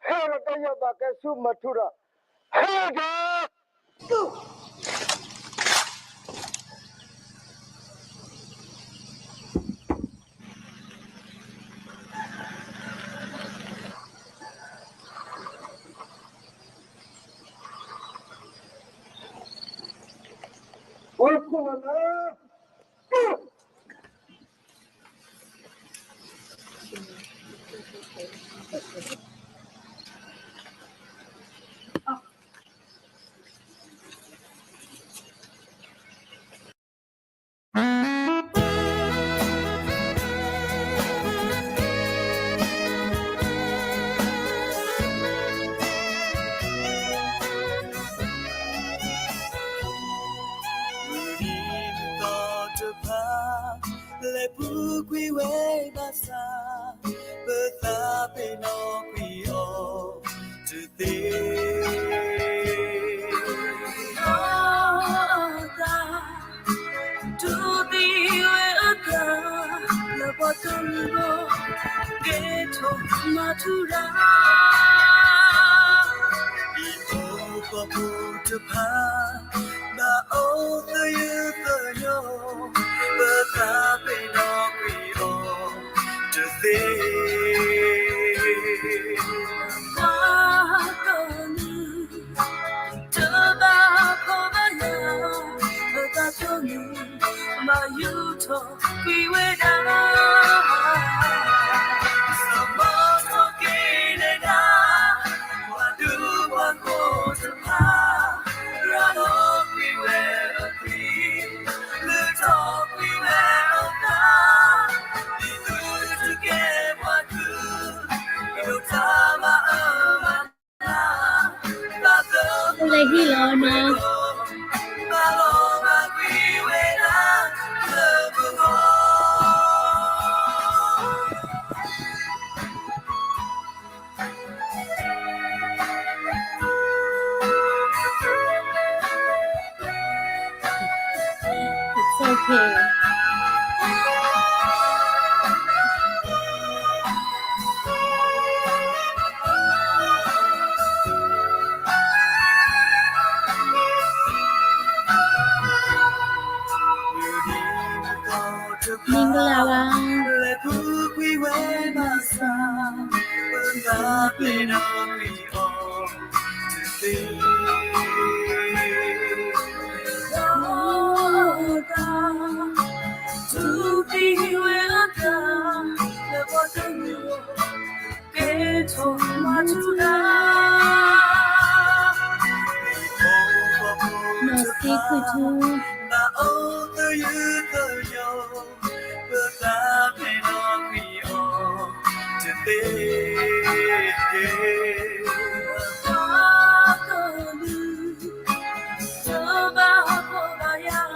ဟဲလီၤတၢ်ယီၢ်ဘၣ်ကဲဆူမၤထူရၤ, ဟဲလီၤတၢ် မုၢ်နံၤမုၢ်သီတဖၣ် လဲၤပူၤကွံာ်ဝဲဘၣ်ဆၣ်, ပသးပ့ၤနီၣ်ကွံာ်အီၤတသ့. အသး တူၢ်သံဝဲအသး လၢပှၤကလုာ်အဂီၢ် ကဲထီၣ်မၤထူရၤ, ဟံၣ်ဖိဃီဖိတဖၣ် ဘၣ်အိၣ်သယုၢ်သညိ, ပသးပ့ၤနီၣ်ကွံာ်အီၤတသ့. ပှၤကလုာ် တဘၣ်ဖှီၣ်ဘၣ်ယာ်, ပသးကညီၤ ဘၣ်ယူးထီၣ်ကွံာ်ဝဲဒၣ်, စီၤပီထီၣ်က့ၤနဲဒၣ် ပှၤဒူပှၤယိၤတဖၣ်, ရၤလီၤကွံာ်ဝဲအသွံၣ်, လုၢ်ထီၣ်ကွံာ်ဝဲအသး, ဒ်သိးတကဲပှၤကလုာ် ကဒိးတၢ်မၤအၢမၤနး တၢ်သၢ လဲၤဟံၣ်လီၤနီၤ. မင်္ဂလာပါ. နီၢ်စ့ခုၣ်ထူ ဘၣ်အိၣ်သယုၢ်သညိ, ပသးပ့ၤနီၣ်ကွံာ်အီၤတသ့. ပှၤကလုာ် တဘၣ်ဖှီၣ်ဘၣ်ယာ်,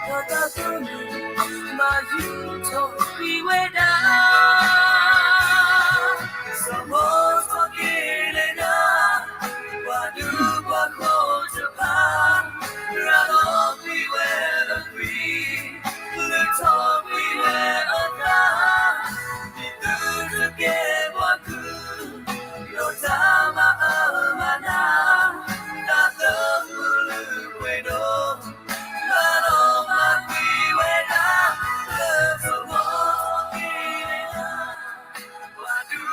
ပသးကညီၤ ဘၣ်ယူးထီၣ်ကွံာ်ဝဲဒၣ်, စီၤပီထီၣ်က့ၤနဲဒၣ် ပှၤဒူပှၤယိၤတဖၣ်, ရၤလီၤကွံာ်ဝဲအသွံၣ်, လုၢ်ထီၣ်ကွံာ်ဝဲအသး, ဒ်သိးတကဲပှၤကလုာ် ကဒိးတၢ်မၤအၢမၤနး, တၢ်သၢမူလုၢ်ပှ့ၤဒိၣ်, ဘၣ်လီၤမၢ်ကွံာ်ဝဲဒၣ်, လၢစီၤပီထီၣ်က့ၤနဲဒၣ် ပှၤဒူ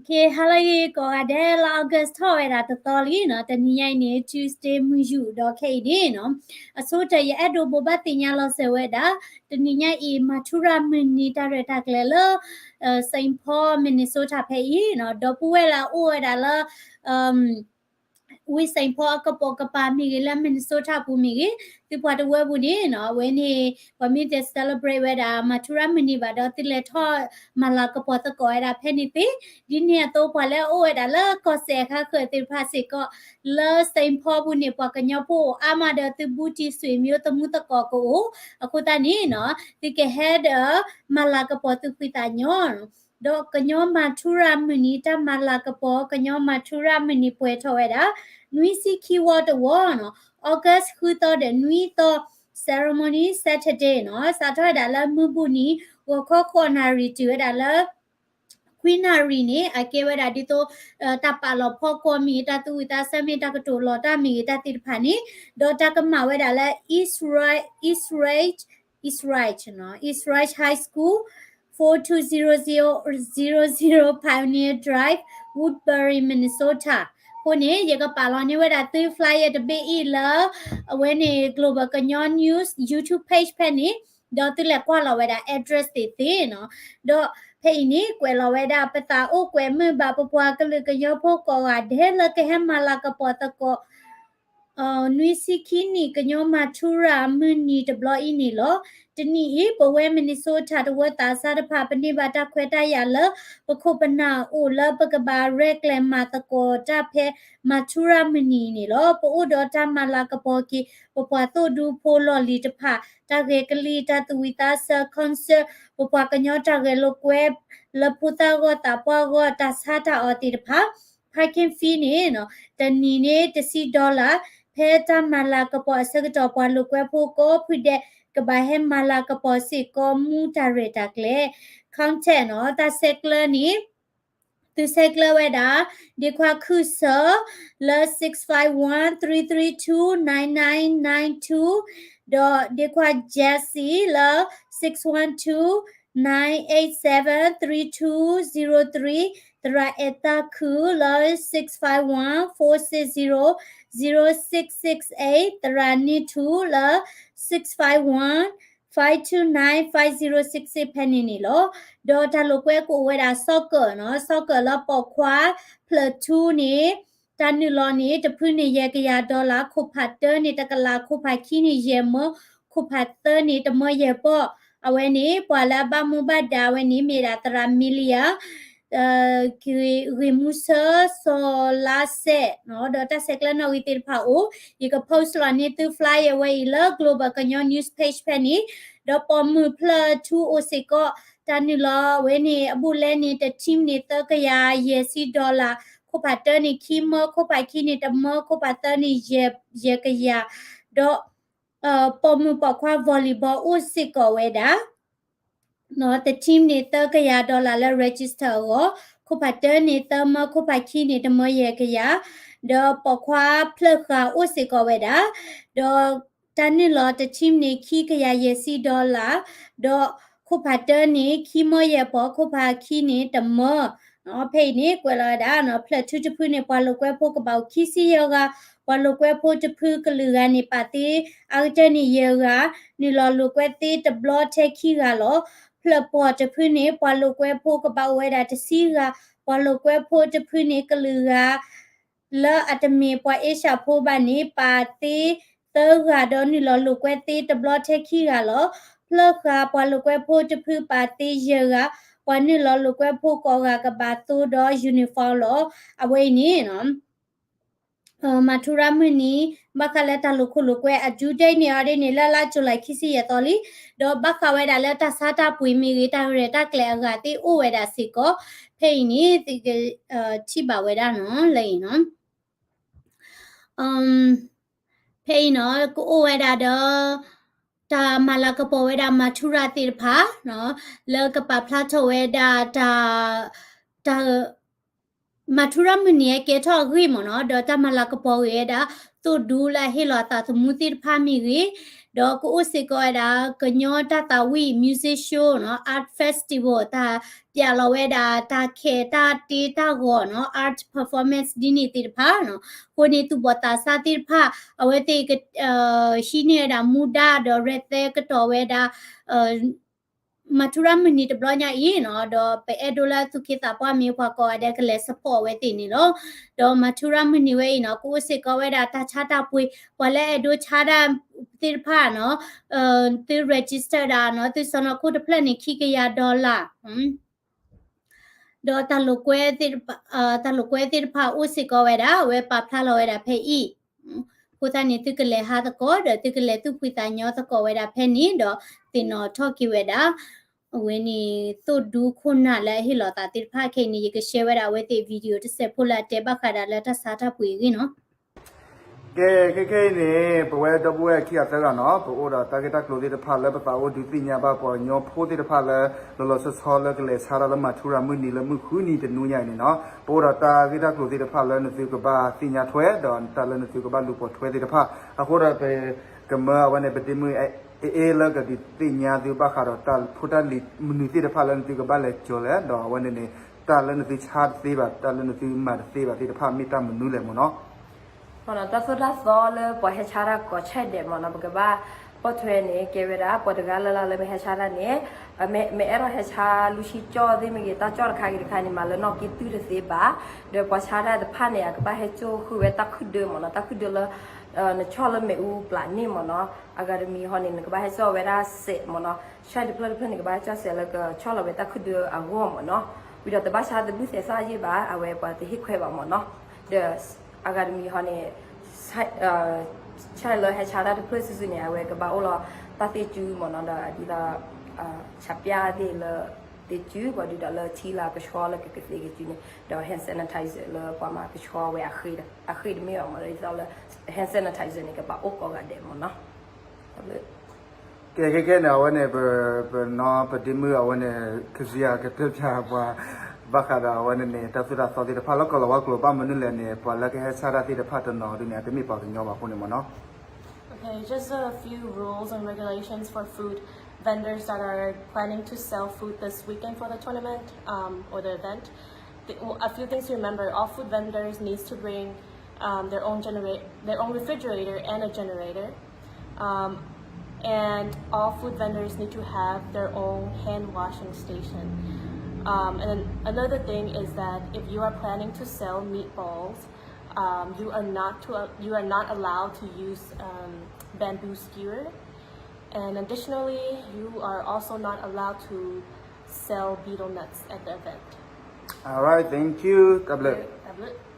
Okay, ဟါလၢအဂ့ၤကိးဂၤဒဲး, လါ August ထီၣ်ဝဲဒၣ်တသီလံနီၤ, တနံၤညါအံၤန့ၣ် Tuesday မုၢ်ယူာ်ဒီးခဲအံၤန့ၣ်နီၤ, အဆိကတၢၢ် ယအဲၣ်ဒိးဘိးဘၣ်သ့ၣ်ညါလီၤစၢၤဝဲဒၣ်, တနံၤညါအံၤ မၤထူရၤမုၢ်နံၤတၢ်ရဲၣ်တၢ်ကျဲၤလၢ Saint Paul Minnesota ဖဲအံၤနီၤ, ဒီပုၢ်ဝဲၢ်လၢအအိၣ်ဝဲဒၣ်လၢ ဝ့ၢ် Saint Paul အကပိာ်ကပၤမ့ၢ်ဂ့ၤ, လၢ Minnesota ပူၤမ့ၢ်ဂ့ၤ, သုပှၤတဝၢပူၤန့ၣ်နီၤ, အဝဲန့ၣ် ပှၤမ့ၢ်တ celebrate ဝဲဒၣ် မၤထူရၤမုၢ်နံၤဘၣ်ဒီး သုလဲၤထီၣ်မၤလၤကပီၤသကိးဝဲဒၣ်ဖဲန့ၣ်သ့, ဒ်န့ၣ်အသိး ပှၤလၢအအိၣ်ဝဲဒၣ်လၢကီၢ်စဲၣ်အခါဃၢၤသ့ၣ်တဖၣ်စ့ၢ်ကီး, လၢ Saint Paul ပူၤန့ၣ် ပှၤကညီဖိအိၣ်အါမးဒီး သုဘူးတံၢ် ဆွေမျိုး သမူသကိးကအိၣ်, အဃိသတးန့ၣ်နီၤ, သုကဟဲဒီး မၤလၤကပီၤသုဖှံသးညီ ဒီးကညီမၤထူရၤမုၢ်နံၤ တၢ်မၤလၤကပီၤ ကညီမၤထူရၤမုၢ်နံၤပှဲၤထီၣ်ဝဲဒၣ် နွံဆံခံဝီတဝီနီၤ, August ဃုသီဒီးနွံသီ, ceremony Saturday နီၤ, စးထီၣ်ဝဲဒၣ်လၢမုၢ်ဘူၣ်နံၤ ဂီၤခီဃိးနၣ်ရံၣ် တုၤဝဲဒၣ်လၢ ခွံနၣ်ရံၣ် ခွံနၣ်ရံၣ်န့ၣ် အကဲဝဲဒၣ်ဒ်သိး တၢ်ပာ်လီၤဖီကီၢ်မ့ၢ်ဂ့ၤ တၢ်သူၣ်ဝံၣ်သးဆၢမ့ၢ် တၢ်ကတိၤလီၤတၢ်မ့ၢ်ဂ့ၤ တၢ်သ့ၣ်တဖၣ်န့ၣ် ဒီးတၢ်ကမၣ်ဝဲဒၣ်လၢ Israel Israel Israel High School, four two zero zero zero zero Pioneer Drive, Woodbury, Minnesota. အဃိန့ၣ် ယကပာ်လီၤန့ၢ်ဝဲဒၣ်သု flyer တဘ့ၣ်အံၤလၢ အဝဲန့ၣ် Global ကညီ News YouTube page ဖဲန့ၣ် ဒီးသုလဲၤကွၢ်လီၤဝဲဒၣ် address သ့ၣ်သ့ၣ်နီၤ. ဒီးဖဲအံၤန့ၣ် ကွဲးလီၤဝဲဒၣ် ပသးအိၣ်ကွဲးမုာ်ဘၣ်ပပှၤကလုာ်ကညီဖိကိးဂၤဒဲးလၢကဟဲမၤလၤကပီၤသကိး နွံဆံခံနံၣ် ကညီမၤထူရၤမုၢ်နံၤတဘျီအံၤန့ၣ်လီၤ. တနံၣ်အံၤ ပဝဲ Minnesota တဝၢသးစၢ်တဖၣ် ပန့ၢ်ဘၣ်တၢ်ခွဲးတၢ်ယာ်လၢ ပခိၣ်ပနၢ်အိၣ်လၢပကဘၣ်ရဲၣ်ကျဲၤမၤသကိးတၢ်ဖဲ မၤထူရၤမုၢ်နံၤန့ၣ်လီၤ. ပအိၣ်ဒီးတၢ်မၤလၤကပီၤက့ၤ ပပှၤသိၣ်ဒူဖိလီၢ်လံၤတဖၣ် တၢ်ဂဲၤကလံၣ် တၢ်သူၣ်ဝံၣ်သးဆၢ concert ပပှၤကညီတၢ်ဂဲၤလိာ်ကွဲ လၢဖိသၣ်ဂီၢ်သးပှၢ်ဂီၢ် တၢ်ဆါတၢ်အီၣ်သ့ၣ်တဖၣ် parking fee န့ၣ် တနံၤန့ၣ် တဆံ dollar ဖဲတၢ်မၤလၤကပီၤအဆၢကတီၢ် ပှၤလိာ်ကွဲဖိကိးဖုဒဲး ကဘၣ်ဟဲမၤလၤကပီၤစ့ၢ်ကီးမူတၢ်ရဲၣ်တၢ်ကျဲၤ contact နီၤ တၢ်ဆဲးကျၢန့ၣ် သုဆဲးကျၢဝဲဒၣ် ဒ့ခွါခုၣ်စၢၤ လၢ six five one three three two nine nine nine two ဒီးဒ့ခွါ Jessie လၢ six one two nine eight seven three two zero three သရၣ်အဲၣ်သၣ်ခုၣ်လၢ six five one four six zero zero six six eight သရၣ်န့ၢ်ထူလၢ six five one five two nine five zero six six ဖဲန့ၣ်န့ၣ်လီၤ. ဒီးတၢ်လိာ်ကွဲကအိၣ်ဝဲဒၣ် soccer နီၤ soccer လၢပိာ်ခွါဖျၢၣ်ထူန့ၣ် တၢ်နုာ်လီၤန့ၣ် တဖုန့ၣ် ယဲၢ်ကယၤ dollar ခိၣ်ဖးတၢန့ၣ် တကလး ခိၣ်ဖးခံန့ၣ် ယဲၢ်မၢ ခိၣ်ဖးသၢန့ၣ် တမၢယဲၢ်ပီၢ် အဝဲန့ၣ် ပှၤလၢအဘၣ်မူဘၣ်ဒါဝဲန့ၣ် မ့ၢ်ဒၣ်သရၣ် Melia ဂ့ၤမူဆၢ စီၤလါစဲး ဒီးတၢ်ဆဲးကျၢနီၣ်ဂံၢ်သ့ၣ်တဖၣ်အိၣ် ယက post လီၤန့ၢ်သု flyer ဝဲအံၤလၢ Global ကညီ news page ဖဲန့ၣ် ဒီးပိာ်မုၣ်ဖျၢၣ်ထူအိၣ်စ့ၢ်ကီး တၢ်နုာ်လီၤဝဲန့ၣ် အဘူးလဲန့ၣ် တ team န့ၣ် သၢကယၤယဲၢ်ဆံ dollar ခိၣ်ဖးတၢန့ၣ် ခံမၢ ခိၣ်ဖးခံန့ၣ် တမၢ ခိၣ်ဖးသၢန့ၣ် ယဲၢ်ကယၤ ဒီး ပိာ်မုၣ်ပိာ်ခွါ volleyball အိၣ်စ့ၢ်ကီးဝဲဒၣ် တ team န့ၣ် သၢကယၤ dollar လၢ register အဂီၢ် ခိၣ်ဖးတၢန့ၣ် သၢမၢ ခိၣ်ဖးခံန့ၣ် တမၢယဲၢ်ကယၤ ဒီးပိာ်ခွါဖျၢၣ်ဃာ်အိၣ်စ့ၢ်ကီးဝဲဒၣ် ဒီးတၢ်နုာ်လီၤတ team န့ၣ် ခံကယၤယဲၢ်ဆံ dollar ဒီးခိၣ်ဖးတၢန့ၣ် ခံမၢယဲၢ်ပီၢ် ခိၣ်ဖးခံန့ၣ် တမၢ ဖဲအံၤန့ၣ် ကွဲးလီၤဝဲဒၣ် ဖျၢၣ်ထူတဖုန့ၣ် ပှၤလိာ်ကွဲဖိကဘၣ်အိၣ်ခံဆံယဲၢ်ဂၤ ပှၤလိာ်ကွဲဖိတဖုကလုာ်ဂၤန့ၣ် ပာ်သ့အါကတၢၢ်န့ၣ်ယဲၢ်ဂၤ နုာ်လီၤလိာ်ကွဲသ့တဘျီထဲခံဂၤလီၤ. ဖျၢၣ်ပီၢ်တဖုန့ၣ် ပှၤလိာ်ကွဲဖိကဘၣ်အိၣ်ဝဲဒၣ်တဆံဂၤ ပှၤလိာ်ကွဲဖိတဖုန့ၣ် ကလုာ်ဂၤ လၢအတမ့ၢ်ပှၤအ့ရှၢၣ်ဖိဘၣ်န့ၣ် ပာ်သ့သၢဂၤ ဒီးနုာ်လီၤလိာ်ကွဲသ့တဘျီထဲခံဂၤလီၤ. ဖျၢၣ်ဃာ်ပှၤလိာ်ကွဲဖိတဖုပာ်သ့ယဲၢ်ဂၤ ပှၤနုာ်လီၤလိာ်ကွဲဖိကိးဂၤကဘၣ်သိဒီး uniform လီၤ. အဝဲအံၤန့ၣ် မၤထူရၤမုၢ်နံၤ ဘၣ်ဃးလၢတၢ်လိာ်ခိၣ်လိာ်ကွဲအ due date န့ၣ်အီၤဒ်န့ၣ် လၢလါ July ခံဆံယဲၢ်သီလံ, ဒီးဘၣ်ဃးဝဲဒၣ်လၢတၢ်ဆါတၢ်ပှ့ၤမ့ၢ်ဂ့ၤ တၢ်ရဲၣ်တၢ်ကျဲၤအဂၤသ့ၣ်အိၣ်ဝဲဒၣ်စ့ၢ်ကီး, ဖဲအံၤန့ၣ် သုကထံၣ်ဘၣ်ဝဲဒၣ်နီၤ လၢအံၤနီၤ. ဖဲအံၤနီၤ ကအိၣ်ဝဲဒၣ်ဒီး တၢ်မၤလၤကပီၤဝဲဒၣ် မၤထူရၤသ့ၣ်တဖၣ်နီၤ လၢကပာ်ဖျါထီၣ်ဝဲဒၣ်တၢ် တၢ် မၤထူရၤမုၢ်နံၤအကဲထီၣ်အဂ့ၢ်မ့ၢ်နီၤ, ဒီးတၢ်မၤလၤကပီၤဂ့ၤဝဲဒၣ် သိၣ်ဒူလၢအဟ့ၣ်လီၤအသးသမူသ့ၣ်တဖၣ်မ့ၢ်ဂ့ၤ, ဒီးကအိၣ်စ့ၢ်ကီးဝဲဒၣ် ကညီတၢ်သးဝံၣ် music show နီၤ art festival တၢ်ပျးလီၤဝဲဒၣ် တၢ်ခဲတၢ်တ့တၢ်ဂီၤနီၤ art performance ဒ်န့ၣ်သ့ၣ်တဖၣ်နီၤ, အဃိန့ၣ် သူၣ်ဘီၣ်သးစၢ်သ့ၣ်တဖၣ် အဝဲသ့ၣ် ဟံးန့ၢ်ဝဲဒၣ်မူဒါ ဒီးရဲၣ်သဲကတီၤဝဲဒၣ် မၤထူရၤမုၢ်နံၤတဘျီညါအံၤနီၤ, ဒီးပအဲၣ်ဒိးလၢသူၣ်က့သးပှၢ်မ့ၢ်ပှၤကိးဂၤဒဲးကလဲၤ support အဝဲသ့ၣ်န့ၣ်လီၤ. ဒီးမၤထူရၤမုၢ်နံၤဝဲအံၤနီၤ ကအိၣ်စ့ၢ်ကီးဝဲဒၣ်တၢ်ဆါတၢ်ပှ့ၤ, ပှၤလၢအဲၣ်ဒိးဆါတၢ်သ့ၣ်တဖၣ်နီၤ, သု register ဒၣ်နီၤ, သုစီၢ်နီၤခိၣ်တဖျၢၣ်န့ၣ် ခံကယၤ dollar ဒီးတၢ်လိာ်ကွဲသ့ၣ်တဖၣ် တၢ်လိာ်ကွဲသ့ၣ်တဖၣ်အိၣ်စ့ၢ်ကီးဝဲဒၣ် အဝဲပာ်ဖျါလီၤဝဲဒၣ်ဖဲအံၤ, အဃိသတးန့ၣ် သုကလဲၤဟးသကိး ဒီးသုကလဲၤသူၣ်ဖှံသးညီသကိးဝဲဒၣ်ဖဲန့ၣ်ဒီး သ့ၣ်နီၣ်ထီၣ်က့ၤဝဲဒၣ် အဝဲန့ၣ် သိၣ်ဒူခိၣ်နၢ်လၢအဟ့ၣ်လီၤသးသ့ၣ်တဖၣ်ခဲအံၤန့ၣ် ယက share ဝဲဒၣ်အဝဲသ့ၣ် video တစဲးဖိလၢအတဲဘၣ်ဃးဒၣ်လၢတၢ်ဆါတၢ်ပှ့ၤအဂ့ၢ်နီၤ. ကဲ ခဲခဲအံၤန့ၣ် ပဝဲဒီပုၢ်ဝဲၢ်ခံဂၤသၢဂၤနီၤ ပအိၣ်ဒီးတၢ်ဂ့ၢ်တၢ်ကျိၤသ့ၣ်တဖၣ်လၢပသးအိၣ်ဒုးသ့ၣ်ညါဘၣ်ပှၤကညီဖိသ့ၣ်တဖၣ်လၢ လီၤလီၤဆီဆီလၢကလဲၤဆါတၢ်လၢမၤထူရၤမုၢ်နံၤလၢမုၢ်ဃုနံၤတနွံညါအံၤန့ၣ်နီၤ ပအိၣ်ဒီးတၢ်ဂ့ၢ်တၢ်ကျိၤသ့ၣ်တဖၣ်လၢနသုကဘၣ်သ့ၣ်ညါထွဲ ဒီးတၢ်လၢနသုကဘၣ်လူၤပိာ်ထွဲသ့ၣ်တဖၣ် အဃိဒီးပကမၢအဝဲန့ၣ် ပဒ့မုၣ် အ့လၢကဒုးသ့ၣ်ညါသုဘၣ်ဃးဒီးတၢ်ဖိတၢ်လံၤမနုၤသ့ၣ်တဖၣ်လၢနသုကဘၣ်လဲၤကၠီၤလဲၣ် ဒီးအဝဲန့ၣ်န့ၣ် တၢ်လၢနသုဆါတသ့ဘၣ် တၢ်လၢနသုမၤတသ့ဘၣ်သ့ၣ်တဖၣ်မ့ၢ်တၢ်မနုၤလဲၣ်မ့ၢ်နီၤ. တၢ်သိၣ်တၢ်သီလၢပှၤဟဲဆါတၢ်ကိးဆၢဒဲးမ့ၢ်နီၤ ပကဘၣ်ပိာ်ထွဲန့ၣ် ကဲဝဲဒၣ် ပှၤတဂၤလၢ်လၢ်လၢမ့ၢ်ဟဲဆါတၢ်န့ၣ် မ့ၢ်အဲၣ်ဒိးဟဲဆါလွံၢ်ဆံကၠီၣ်သ့ၣ်မ့ၢ်ဂ့ၤ တၢ်ကၠီၣ်တခါဂ့ၤတခါန့ၣ် မၤလၢနီၣ်က့တုၢ်တသ့ဘၣ် ဒီးပှၤဆါတၢ်တဖၣ်န့ၣ် အကဘၣ်ဟဲစိာ်ဃုာ်ဝဲတၢ်ခုၣ်ဒၢမ့ၢ်နီၤ တၢ်ခုၣ်ဒၢလၢ နဆီၣ်လၢမ့ၣ်အူပျၢ်န့ၣ်မ့ၢ်နီၤ အဂၤတမံၤဟီန့ၣ် နကဘၣ်ဟဲစိာ်ဝဲဒၣ်စဲးမ့ၢ်နီၤ ဆၣ်တဖျၢၣ်တဖျၢၣ်န့ၣ် ကဘၣ်ဟဲစိာ်စဲးလၢကဆီၣ်လီၤဝဲတၢ်ခုၣ်ဒၢအဂီၢ်မ့ၢ်နီၤ ဝံၤဒီးတဘၣ်ဆါသဘုၣ်သဲးသၣ်ယ့ၢ်ဘၣ် အဝဲပှၤတဟ့ၣ်ခွဲးဘၣ်မ့ၢ်နီၤ ဒီးအဂၤတမံၤဟီန့ၣ် ဆၣ်လၢဟဲဆါတၢ်တဖျၢၣ်စုာ်စုာ်န့ၣ် အဝဲကဘၣ်အိၣ်လီၤတၢ်သ့ၣ်စုမ့ၢ်နီၤ ဒီးဒ်သိး ဆၣ်ပျၢ်သ့ၣ်လၢ သ့ၣ်စု ပှၤဒုးဒီးလၢထံလၢကဆှီလၢကကသ့ကစုန့ၣ် ဒီး hand sanitizer လၢပှၤမၤကဆှီဝဲအဃ့တမ့ၢ်ဘၣ်မ့ၢ်နီၤ ဒ်သိးလၢ hand sanitizer န့ၣ် ကဘၣ်အိၣ်ကိးဂၤဒဲးမ့ၢ်နီၤ ကဲခဲခဲန့ၣ် အဝဲန့ၣ် ပနီၢ်ပဒ့မုၣ်အဝဲန့ၣ် ကစံယၤကတၢၢ်ဖၠၣ်ပှၤ ဘၣ်ဃးဒီးအဝဲန့ၣ်န့ၣ် တၢ်သိၣ်တၢ်သီသ့ၣ်တဖၣ်လၢကီၢ်လီၤဝါကျိၤဘၣ်မနုၤလဲၣ်န့ၣ် ပှၤလၢကဟဲဆါတၢ်သ့ၣ်တဖၣ်တနီၤဒ်န့ၣ် အတမ့ၢ်ပှၤကညီဘၣ်အဃိန့ၣ်မ့ၢ်နီၤ Okay, just a few rules and regulations for food vendors that are planning to sell food this weekend for the tournament um, or the event. A few things to remember: all food vendors needs to bring um, their own generator, their own refrigerator and a generator. Um, and all food vendors need to have their own hand washing station. Um, and another thing is that if you are planning to sell meatballs, um, you are not to, you are not allowed to use um, bamboo skewer. And additionally, you are also not allowed to sell betel nuts at the event. All right, thank you. တၢ်ဘျုး တၢ်ဘျုး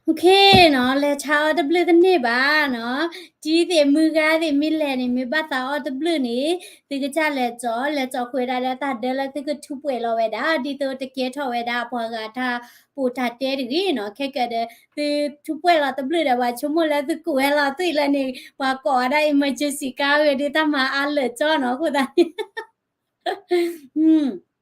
Okay နီၤ လဲၤဆါအီၣ်တဘျုးတန့ၢ်ဘၣ်နီၤ တံၤသ့ၣ်မုၢ်ဂၤသ့ၣ် မ့ၢ်လဲၤန့ၣ် မ့ၢ်ဘၣ်သးအီၣ်တဘျုးန့ၣ် သုကစၢ်လဲၤကၠီၤ လဲၤကၠီၤဃုာ်ဝဲဒၣ်လၢတၢ်ဒၢလၢသုကထူးပှဲၤလီၤဝဲဒၣ် ဒ်သိးတကဲထီၣ်ဝဲဒၣ်ပှၤဂၤတၢ်ပိာ်တၢ်တဲတဂ့ၤနီၤ ခဲကၢဒီး သုထူးပှဲၤလီၤတဘျုးဒီး ပှၤဆိကမိၣ်လၢသုကူးဝဲလီၤသွံၣ်လၢန့ၣ် ပှၤကိးဝဲဒၣ် emergency ကါဂ့ၤဒ်တၢ်မၤအါလၢာ်ကၠီနီၤ အဃိသတးန့ၣ်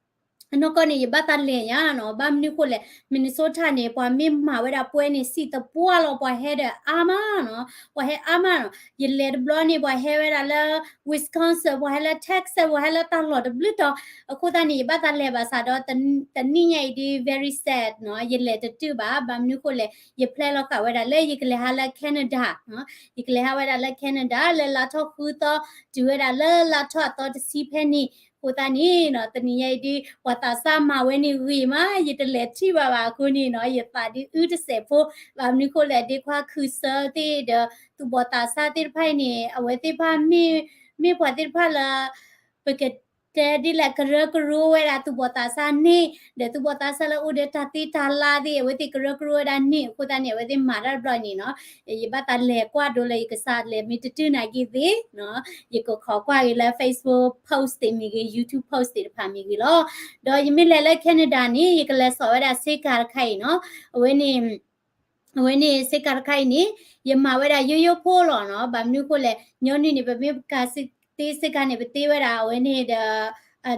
အနီၢ်ကီၢ်န့ၣ် ယဘၣ်သးလဲၤညါနီၤ ဘၣ်မနုၤဃိလဲၣ် Minnesota န့ၣ် ပှၤမ့ၢ်မၤဝဲဒၣ်ပွဲန့ၣ် စံၣ်သပှၢ်လီၤ ပှၤဟဲဒီးအါမးနီၤ ပှၤဟဲအါမးနီၤ ယလဲၤတဘျီန့ၣ် ပှၤဟဲဝဲဒၣ်လၢ Wisconsin ပှၤဟဲလၢ Texas ပှၤဟဲလၢတၢ်လီၢ်တဘျုးတီၤ အဃိသတးန့ၣ် ယဘၣ်သးလဲၤဘၣ်ဆၣ်ဒီး တနံၣ်ညါအံၤဒ် very sad နီၤ ယလဲၤတတုာ်ဘၣ် ဘၣ်မနုၤဃိလဲၣ် ယဖျဲလီၤဃာ်ဝဲဒၣ်လၢယကလဲၤဟးလၢ Canada နီၤ ယကလဲၤဟးဝဲဒၣ်လၢ Canada လၢလါထီၣ်ဃုသီ တုၤဝဲဒၣ်လၢလါထီၣ်အသီတဆံဖဲန့ၣ် အဃိသတးန့ၣ်နီၤ တနံၤညါအံၤဒ် ပှၤသးစၢ်မၤဝဲန့ၣ်ဂ့ၤမး ယတလဲၤထံၣ်ဘၣ်ဘၣ်အဃိန့ၣ်နီၤ ယသးဒ်အုတစဲးဖိ ဘၣ်မနုၤဃိလဲၣ် ဒ်ခွါခုစၢသ့ၣ်ဒီး သူၣ်ဘီၣ်သးစၢ်သ့ၣ်တဖၣ်အံၤန့ၣ် အဝဲသ့ၣ်တဖၣ်မ့ၢ် မ့ၢ်ပှၤသ့ၣ်တဖၣ်လၢ ပကတဲဒ်လဲၣ် ကရၢကရိဝဲဒၣ်သူၣ်ဘီၣ်သးစၢ်န့ၣ် ဒီးသူၣ်ဘီၣ်သးစၢ်လၢအိၣ်ဒီးတၢ်သ့တၢ်လါသ့ၣ် အဝဲသ့ၣ်ကရၢကရိဝဲဒၣ်န့ၣ် အဃိသတးန့ၣ် အဝဲသ့ၣ်မၤတၢ်တဘျီန့ၣ်နီၤ ယဘၣ်သးလဲၤကွၢ်ဒိလၢယကစၢ်လဲၤမ့ၢ်တတုၤနာ်က့သ့ၣ်နီၤ ယကခိးကွၢ်က့ၤလၢ Facebook post သ့ၣ်မ့ၢ်ဂ့ၤ YouTube post သ့ၣ်တဖၣ်မ့ၢ်ဂ့ၤလီၤ ဒီးယမ့ၢ်လဲၤလၢ Canada န့ၣ် ယကလဲၤစိာ်ဝဲဒၣ်စ့ကၤတခါအံၤနီၤ အဝဲန့ၣ် အဝဲန့ၣ် စ့ကၤတခါအံၤန့ၣ် ယမၤဝဲဒၣ်ယိယိဖိလီၤနီၤ ဘၣ်မနုၤဃိလဲၣ် ညီနုၢ်န့ၣ် ပမ့ၢ်ကၤသ့စ့ကၤန့ၣ် ပသ့ဝဲဒၣ်အဝဲန့ၣ်ဒီး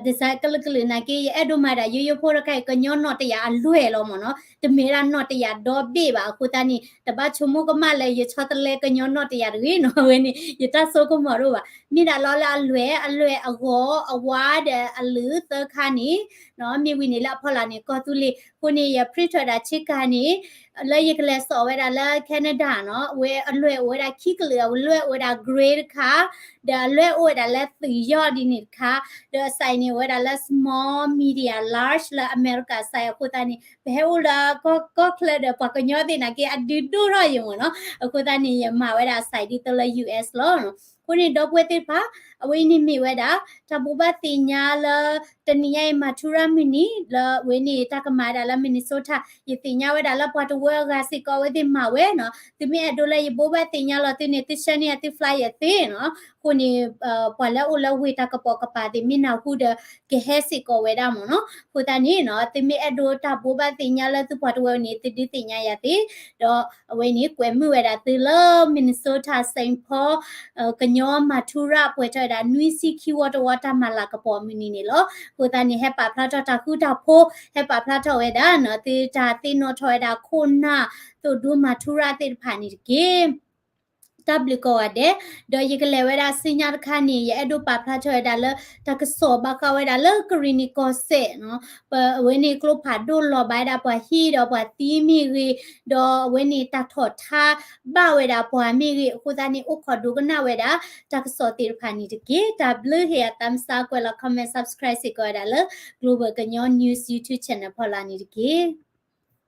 design ကလုာ်ကလုာ်နာ်က့ ယအဲၣ်ဒိးမၤဒၣ်ယိယိဖိတခါအံၤ ကညီနီၣ်တယာ်အလွဲၢ်လီၤမ့ၢ်နီၤ တမ့ၢ်ဝဲဒၣ်နီၣ်တယာ်ဒီဘ့ၣ်ဘၣ် အဃိသတးန့ၣ် တဘၣ်ဆိကမိၣ်ကမၣ်လၢယဆီတလဲကညီနီၣ်တယာ်တဂ့ၤနီၤ အဝဲန့ၣ် ယတၢ်ဆိကမိၣ်ဒိၣ်ဘၣ် မ့ၢ်ဒၣ်လီၤလၢအလွဲၢ် အလွဲၢ်အဂီၤ အဝါဒီးအလုၢ်သၢခါန့ၣ် မ့ၢ်ဝံၤန့ၣ်လၢအဖီလာ်န့ၣ် ကီၢ်သူလ့ၤ အဃိန့ၣ် ယ print ဝဲဒၣ်စ့ကၤန့ၣ် လၢယကလဲၤစိာ်ဝဲဒၣ်လၢ Canada နီၤ အဝဲအလွဲၢ်အိၣ်ဝဲဒၣ်ခံကလုာ် အလွဲၢ်အိၣ်ဝဲဒၣ် gray တခါ ဒီးအလွဲၢ်အိၣ်ဝဲဒၣ်လၢသုးယီၢ်ဒ်န့ၣ်တခါ ဒီးအ size န့ၣ်အိၣ်ဝဲဒၣ်လၢ small medium large လၢအမဲရကၤ size အဃိသတးန့ၣ် ပဟဲအိၣ်လၢကီၢ်ချၢဒီးပှၤကညီသ့ၣ်နာ်က့ အဒုးဒိၣ်ထီၣ်ယမ့ၢ်နီၤ အဃိသတးန့ၣ် ယမၤဝဲဒၣ်အ size ဒ်သိးလၢ US လီၤ အဃိန့ၣ် ဒီပုၢ်ဝဲၢ်သ့ၣ်တဖၣ် အဝဲအံၤန့ၣ်မ့ၢ်ဝဲဒၣ် တၢ်ဘိးဘၣ်သ့ၣ်ညါလၢ တနံၤညါအံၤ Matura မုၢ်နံၤ လၢအဝဲန့ၣ် တၢ်ကမၤဝဲဒၣ်လၢ Minnesota ယသ့ၣ်ညါဝဲဒၣ်လၢပှၤတဝၢအဂၤစ့ၢ်ကီးအဝဲသ့ၣ်မၤဝဲနီၤ. သုမ့ၢ်အဲၣ်ဒိးလၢယဘိးဘၣ်သ့ၣ်ညါလီၤသုန့ၣ် သုဆှၢန့ၢ်အသု flyer သ့နီၤ. အဃိန့ၣ် ပှၤလၢအအိၣ်လၢဝ့ၢ်တၢ်ကပိာ်ကပၤသ့ၣ်မ့ၢ်နၢ်ဟူဒီး ကဟဲစ့ၢ်ကီးဝဲဒၣ်မ့ၢ်နီၤ. အဃိသတးန့ၣ်နီၤ သုမ့ၢ်အဲၣ်ဒိးတၢ်ဘိးဘၣ်သ့ၣ်ညါလၢသုပှၤတဝၢန့ၣ် သုဒုးသ့ၣ်ညါယၤသ့, ဒီးအဝဲန့ၣ် ကွဲးမုာ်ဝဲဒၣ်သုလၢ Minnesota Saint Paul ကညီ Matura ပှဲၤထီၣ်ဝဲဒၣ် နွံဆံခံဝီတဝီ တၢ်မၤလၤကပီၤအမုၢ်နံၤန့ၣ်လီၤ. အဃိသတးန့ၣ် ဟဲပာ်ဖျါထီၣ်တၢ်ဃူတၢ်ဖိး, ဟဲပာ်ဖျါထီၣ်ဝဲဒၣ်နီၤ သုတၢ်သ့ၣ်နီၣ်ထီၣ်ဝဲဒၣ်ခိၣ်နၢ် သိၣ်ဒူ Matura သ့ၣ်တဖၣ်န့ၣ်တက့ၢ်. တၢ်ဘျုးကိးဂၤဒဲး, ဒီးယကလဲၤဝဲဒၣ်ဆူညါတခါန့ၣ် ယအဲၣ်ဒိးပာ်ဖျါထီၣ်ဝဲဒၣ်လၢ တၢ်ကစီၣ်ဘၣ်ဃးဝဲဒၣ်လၢကရံၣ်နံၣ်ကီၢ်စဲၣ်နီၤ, ပအဝဲန့ၣ်ကျိဖးဒိၣ်လီၤဘၣ်ဝဲဒၣ်ပှၤဟံၣ်ဒီးပှၤသံမ့ၢ်ဂ့ၤ, ဒီးအဝဲန့ၣ်တၢ်ထီၣ်ထါဘၣ်ဝဲဒၣ်ပှၤမ့ၢ်ဂ့ၤ, အဃိသတးန့ၣ် အိၣ်ခိးဒိကနၣ်ဝဲဒၣ် တၢ်ကစီၣ်သ့ၣ်တဖၣ်န့ၣ်တက့ၢ်. တၢ်ဘျုးဟ့ၣ်အသးမုာ်စၢ် ကွဲးလီၤ comment subscribe စ့ၢ်ကီးဝဲဒၣ်လၢ Global ကညီ News YouTube channel ဖီလာ်န့ၣ်တက့ၢ်.